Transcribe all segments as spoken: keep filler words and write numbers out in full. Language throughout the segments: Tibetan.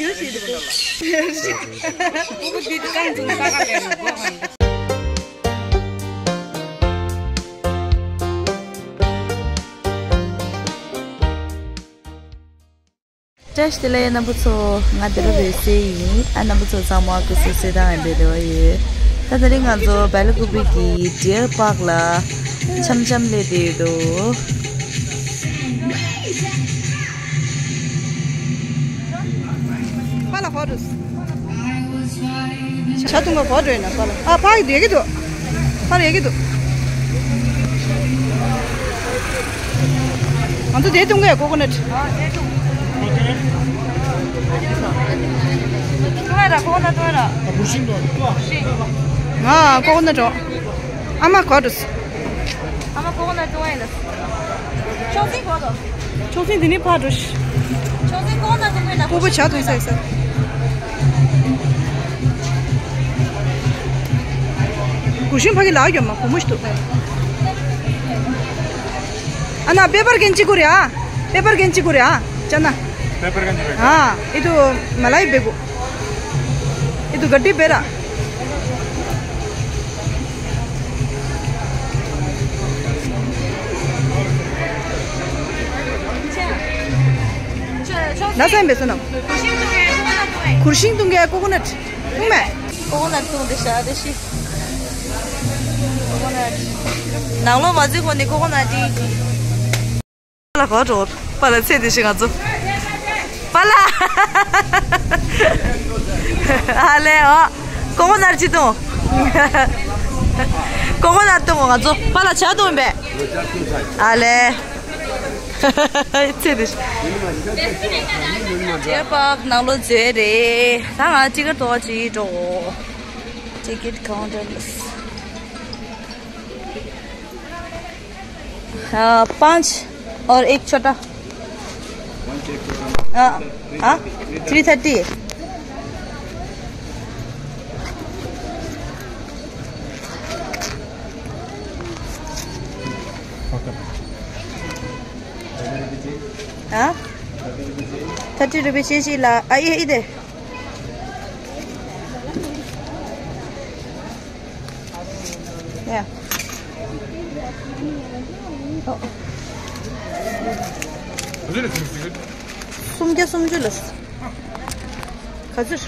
ཡོད་ཞིག་འདུག་ཨུ་ཁུ་འདི་རྐང་བཙུགས་ས་ག་ལས་རུ་སྒོ་གང་། བཀྲ་ཤིས་བདེ་ལེགས་རྣམ་པ་ཚོ། ང་འདི་རུ་རེད་སེ་ཡིན། ཨ་རྣམ་པ་ཚོ་ཚང་མ་སྐུ་གཟུགས་གསལ་ཐང་ཡིན་པའི་རེ་བ་ཡོད། ད་དེ་རིང་ང་ཚོ་སྦེལ་ཀུ་པེ་གི་ཌི་ཡར་པཱག་ལ་འཆམ་འཆམ་སླེབས་བསྡད་ཡོད་དོ། པཱ་ལགས་ཕར་འགྲོ། ཇ་འཐུང་ག་གོ་འགྲོ་ཡིན་ན་པཱ་ལགས། ཨ་ཕར་ཡོད་ཀྱི་འདུག་ཕར་ཡོད་ཀྱི་འདུག་ང་ཚོ་དེ་འཐུང་གི་ཡོད། ཀོ་ཀོ་ནཊ། འཐུང་ཡ་ར་ཀོ་ཀོ་ནཊ་འཐུང་ཡ་ར། ང་ཀོ་ཀོ་ནཊ་འགྲོ། ཨ་མ་གོ་འགྲོ། ཨ་མ་ཀོ་ཀོ་ནཊ་འཐུང་ཡ་ཡིན་ད། ཆོག་ཟིན་གོ་དོ། ཆོག་ཟིན་དེ་ནི་ཕར་འགྲོ་ཤི། ཆོག་ཟིན་ཀོ་ཀོ་ནཊ་འཐུང་ཡ་ན། སྤོ་བོ་ཇ་འཐུང་ས་ཡིན་ས། གུ་ཤིན་ཕ་གི་ལག་ཡོད་མ་བུ་མོ་ཞིག་འདུག་ཨ་ན་པེ་པར་གན་ཅི་གུ་རེ་ཨ། པེ་པར་གན་ཅི་གུ་རེ་ཨ། ཅ་ན། པེ་པར་གན་ཅི་གུ་རེ། ཨ་ཨི་ཏུ་མ་ལ་ཡི་བེ་གུ། ཨི་ཏུ་ག་ཏི་བེ་ར། ན་སེམས་པའི་བསོད་ནམས། གུར་ཤིང་བཏུང་གི་ཀོ་ཀོ་ནཊ་བཏུང་མེད། ཀོ་ཀོ་ནཊ་བཏུང་དེ་ཤ་དེ་ཤི། ཀོ་ཀོ་ནཊ། ནང་ལོགས་མ་འཛུལ་གོང་ནས་ཀོ་ཀོ་ནཊ་དེ། པཱ་ལགས་གོ་འགྲོ། པཱ་ལགས་ཚེ་འདི་ཞིག་ང་ཚོ། པཱ་ལགས། ཨ་ལེ་ཨོ། ཀོ་ཀོ་ནཊ་ཅི་བཏུང་། ཀོ་ཀོ་ནཊ་བཏུང་ང་ཚོ། པཱ་ལགས་ཇ་བཏུང་པས། ཨ་ལེ། ཚེ་འདི་ཞིག་ཇ་པཱག་ནང་ལོགས་འཛུལ་རེད། ད་ང་ཊི་ཀེཊ་ཐོག་ཅིག་འགྲོ། ཊི་ཀེཊ་ཀའུན་ཊར་ལ། हाँ, पाँच और एक छोटा। हाँ, हाँ, थ्री थर्टी। हाँ, थर्टी रुपीज। ये ला, आ, ये इधर। ཡ། སུམ་བརྒྱ་སུམ་ཅུ་ལ། ག་ཚོད།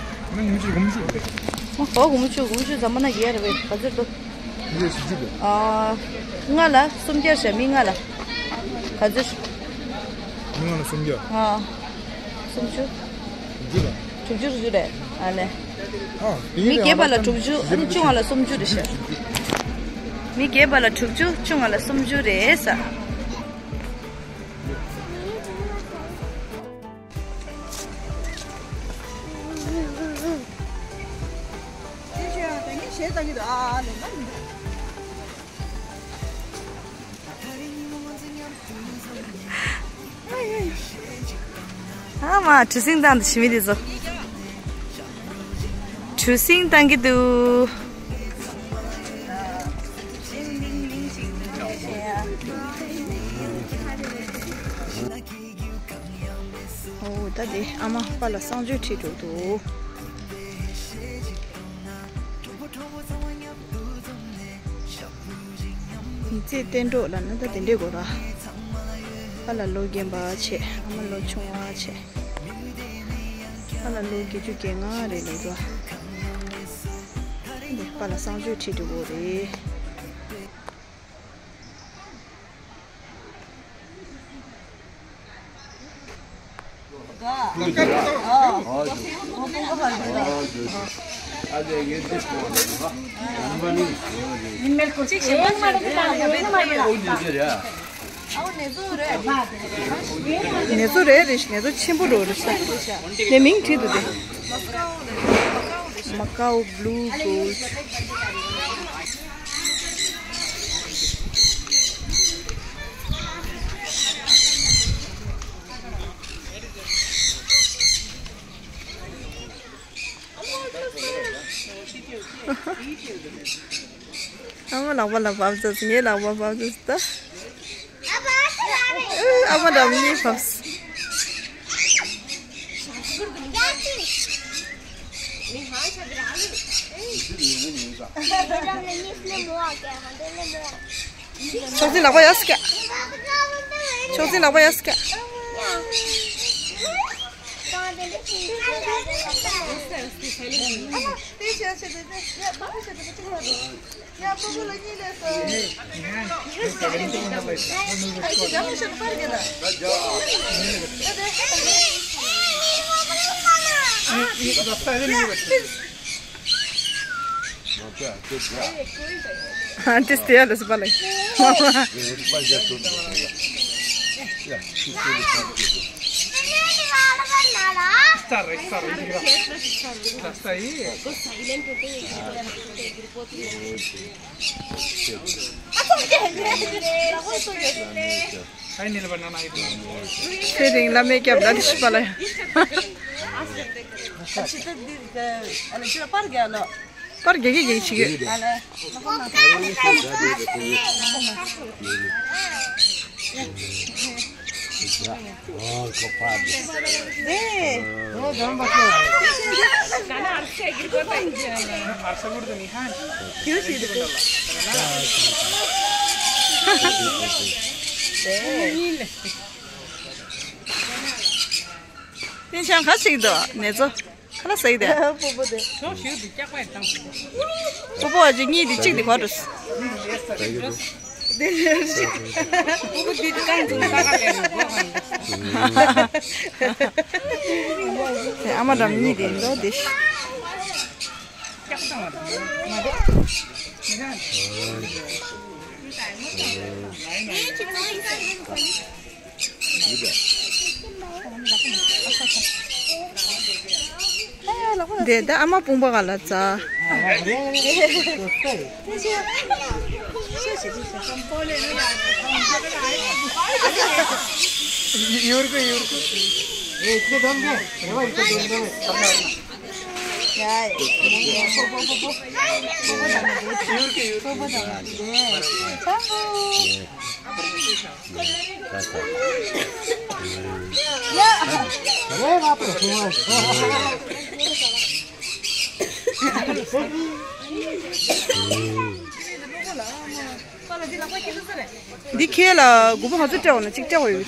ཨོ་དགུ་བཅུ། དགུ་བཅུ་ཟ་མ་ན་ཡ་ར་བས། ག་ཚོད་དོ། ཨ། ལྔ་ལ་སུམ་བརྒྱ་བྱ། མི་ལྔ་ལ། ག་ཚོད། མི་ལྔ་ལ་སུམ་བརྒྱ། ཨ། སུམ་ཅུ། དྲུག་ཅུ་རེད། ཨ་ལེ། མི་བརྒྱད་པ་ལ་དྲུག་ཅུ། ཨ་ནི་བཅོ་ལྔ་ལ་སུམ་ཅུ་རེད་ཤག་མི་བརྒྱད་པ་ལ་དྲུག་ཅུ། བཅོ་ལྔ་ལ་སུམ་ཅུ་རེད་ས། ཨ་མ་གྲུ་གཟིངས་བཏང་དུ་ཞི་མི་དེ་ཚོ། གྲུ་གཟིངས་བཏང་གི་འདུག་ཨོ་ད་དེ་ཨ་མ་པཱ་ལགས་གསང་སྤྱོད་ཁྲིད་འགྲོ་འདུག་མི་ཚེ་གཏན་གྲོགས་ལབ་ན་ད་དེ་འདྲས་དགོས་ར། པཱ་ལགས་ལོ་རྒན་པ་བྱས། ཨ་མ་ལོ་ཆུང་བ་བྱས། པཱ་ལགས་ལོ་བརྒྱད་ཅུ་གྱ་ལྔ་རེད་ལབ་འདུག་འདི་པཱ་ལགས་གསང་སྤྱོད་ཁྲིད་འགྲོ་དགོས་རེད། ནེ་ཙོ་རེད་རེད། ནེ་ཙོ་ཆེན་པོ་རོ་རེད་ཤག་དེ་མིང་བྲིས་འདུག་དེ། མ་ཀའོ་བླུ་གོལ། ཨ་མ་ལག་པ་ལ་བབས་ཚར། ངའི་ལག་པ་བབས་ཚར་ད། ཨ་མ་འདྲ་མི་བབས། ཕྱོགས་འཛིན་ལག་པ་ཡར་བཀྱག་ཕྱོགས་འཛིན་ལག་པ་ཡར་བཀྱག་ཨ་ཏི་སྟེ་ཡ་ལ་སི་པ་ལ། ཁྱེད་རིང་བླ་མའི་སྐྱབས་ལ་ཏི་ཤི་པ་ལ། པར་རྒྱག་གི་རྒྱག་ཅིག་ཡོད། ཏིན་ཆང་ག་ཞིག་འདུག་ནེ་ཙོ། ཁ་ལག་ཟ་ཡི་དེ། སྤོ་བོ་དེ། ཕྲུ་གུ་བ་ཅིག་གཉིས་དེ་གཅིག་དེ་ག་འགྲོ། དེ་ཨ་མ་འགྲམ་གཉིས་དེ་འགྲོ་དེ། འདི་ད་ཨ་མ་དཔུང་པ་ག་ལ་ཙ། ཡོར་གོ་ཡོར་གོ། ཨེ་ཁྱེད་དམ་གི་རེ་བ་ཡིན་གོ་དོན་དོན། ཡ། པོ་པོ་པོ་པོ། ཡོར་གོ་ཡོར་གོ། པོ་པོ་དམ་གི་རེད། ཡ། རེ་བ་པོ་པོ། འདི་ཁྱེད་ལ་དགུ་པོ་ང་ཚོ་སྤྲད་འོང་ན་གཅིག་སྤྲད་འོང་ཡོད།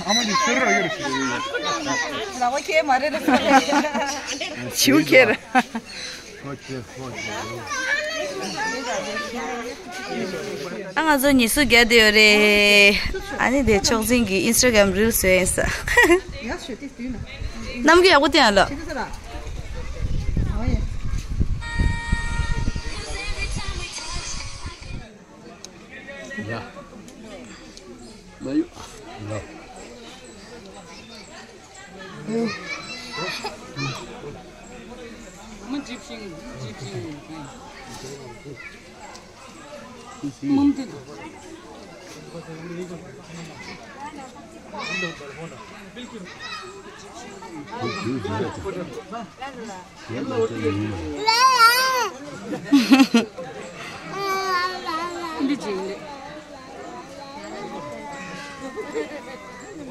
ཨ་མ་འདི་ཚུར་ར་ཡོད་རེད། ལག་པ་ཁྱེད་མ་རེད་ལ། བྱིའུ་ཁྱེད་ར། ཨ་ང་ཚོ་ཉི་ཤུ་བརྒྱ་དེ་ཡོད་རེད། ཨ་ནི་དེ་ཕྱོགས་འཛིན་གྱི་ཨིན་སི་ཊ་གྷ་རམ་རིལ་བཟོས་ཡིན་ས། ཡག་ཤོས་དེ་དུས་ན། གནམ་གྱི་ཡག་པོ་བསྟན་ཡ་ལ། ཆི་ཟེར་ཨ། ཨོ་ཡེ། ཡ། མ་ཡུ།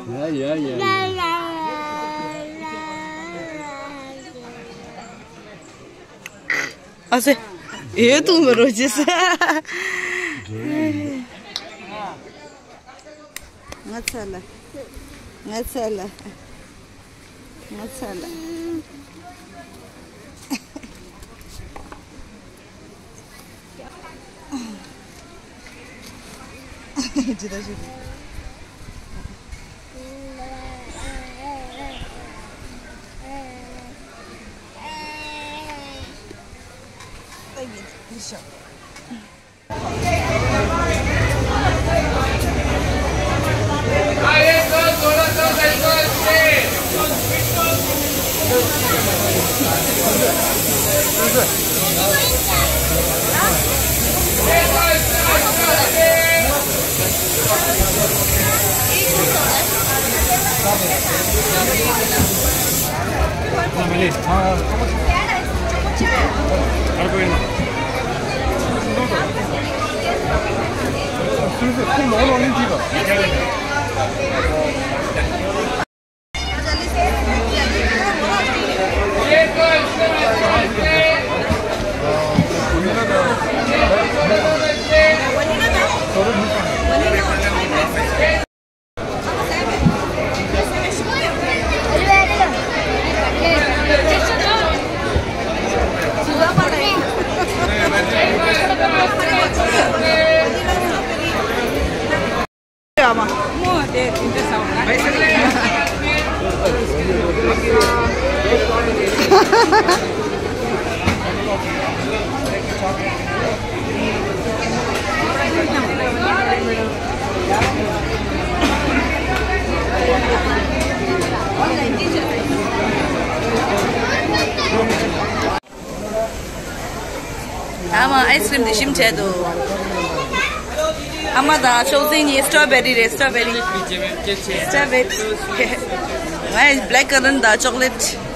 ཡ། ཡ་ཡ་ཡ་ཡ། ཨ་ཙི། ཨེ་ཏུ་མ་རོ་ཅི་ས། ང་ཚ་ལ། ང་ཚ་ལ། ང་ཚ་ལ། ཇི་ལྟར་ཞུ་དགོས། ཨ་ཡེ། ཨ་མ་ཨའི་སི་ཀྲིམ་འདི་ཞིམ་བྱས་འདུག་ཨ་མ་དང་ཕྱོགས་འཛིན་གཉིས་སི་ཊོ་བེ་རི་རེད། སི་ཊོ་བེ་རི། སི་ཊོ་བེ་རི། ང་ཡི་བྷི་ལེག་ཀ་རན་དང་ཅོག་ལེ་ཊི།